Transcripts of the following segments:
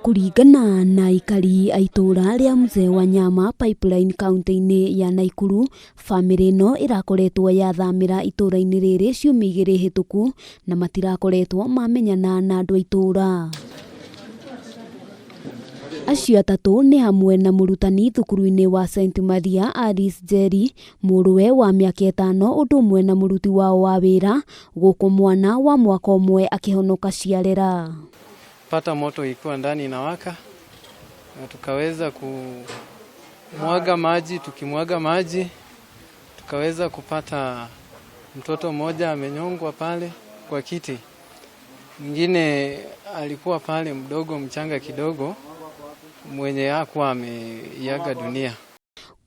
Kũringana na aikari a itũũra rĩa Mzee wa Nyama Pipeline kaunti-inĩ ya Naikuru, bamĩrĩ ĩno ĩrakoretwo yathamĩra itũũra-inĩ rĩrĩ ciumia igĩrĩ hĩtũku na matirakoretwo mamenyana na andũ a itũũra. Acio atatũ nĩ hamwe na mũrutani thukuru-inĩ wa St Maria Alice Njeri, mũrũwe wa mĩaka 5 ũndũ ũmwe na mũruti wao wa wĩra, gũkũ mwana wa mwaka ũmwe akĩhonoka ciarera. Pata moto ikiwa ndani inawaka na tukaweza kumwaga maji. Tukimwaga maji tukaweza kupata mtoto mmoja amenyongwa pale kwa kiti, mwingine alikuwa pale mdogo mchanga kidogo mwenye hakuwa ameiaga dunia.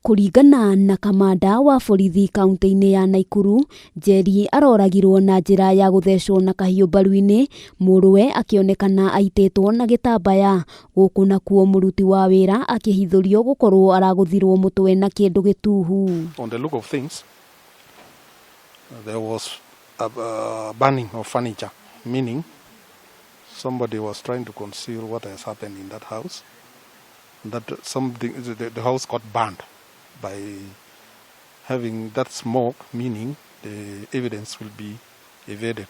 Kũringana na kamanda wa borithi kaunti-inĩ ya Naikuru, Njeri aroragirwo na njĩra ya gũthecwo na kahiũ mbaru-inĩ, mũrũwe akĩonekana aitĩtwo na gĩtambaya, gũkũ nakuo mũruti wa wĩra akĩhithũrio gũkorwo aragũthirwo mũtwe na kĩndũ gĩtuhu. On the look of things, there was a burning of furniture, meaning somebody was trying to conceal what has happened in that house. That something, the house got burned by having that smoke, meaning the evidence will be evaded.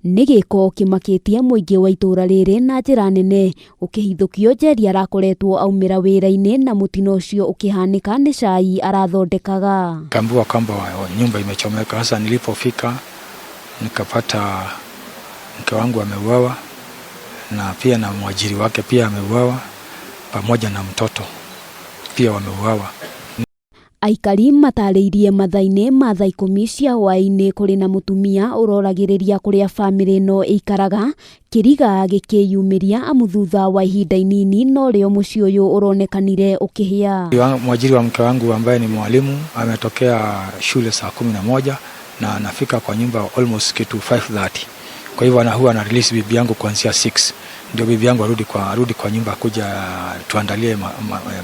Nĩ gĩko kĩmakĩtie mũingĩ wa itũũra rĩrĩ na njĩra nene gũkĩhithũkio Njeri arakoretwo aumĩra wĩra-inĩ na mũtino ũcio ũkĩhanĩka nĩ cai arathondekaga. Kaambiwa kwamba nyumba imechomeka. Sasa nilipofika nikapata mke wangu ameuawa na pia na mwajiri wake pia ameuawa pamoja na mtoto pia wameuawa. Aikari matarĩirie mathaa-inĩ ma thaa 10 cia hwaĩ-inĩ kũrĩ na mũtumia ũroragĩrĩria kũrĩa bamĩrĩ ĩno ĩikaraga kĩriga gĩkĩyumĩria amu thutha wa ihinda inini norĩo mũciĩ ũyũ ũronekanire ũkĩhĩa. Mwajiri wa mke wangu ambaye ni mwalimu ametokea shule saa 11 na anafika kwa nyumba almost kitu 5:30. Kwa hivyo huwa ana release bibi yangu kuanzia 6 ndio bibi yangu arudi kwa nyumba kuja tuandalie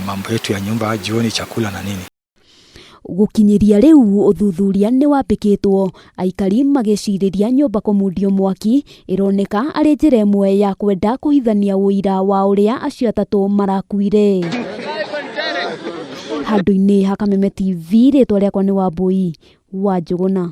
mambo yetu ya nyumba jioni, chakula na nini. Gũkinyĩria rĩu ũthuthuria nĩ wambĩkĩtwo aikari magĩcirĩria nyũmba kũmundio mwaki ĩroneka arĩ njĩra ĩmwe ya kwenda kũhithania ũira wa ũrĩa acio atatũ marakuire. Handũ-inĩ ha Kameme TV rĩtwa rĩakwa nĩ Wambui wa Njũgũna.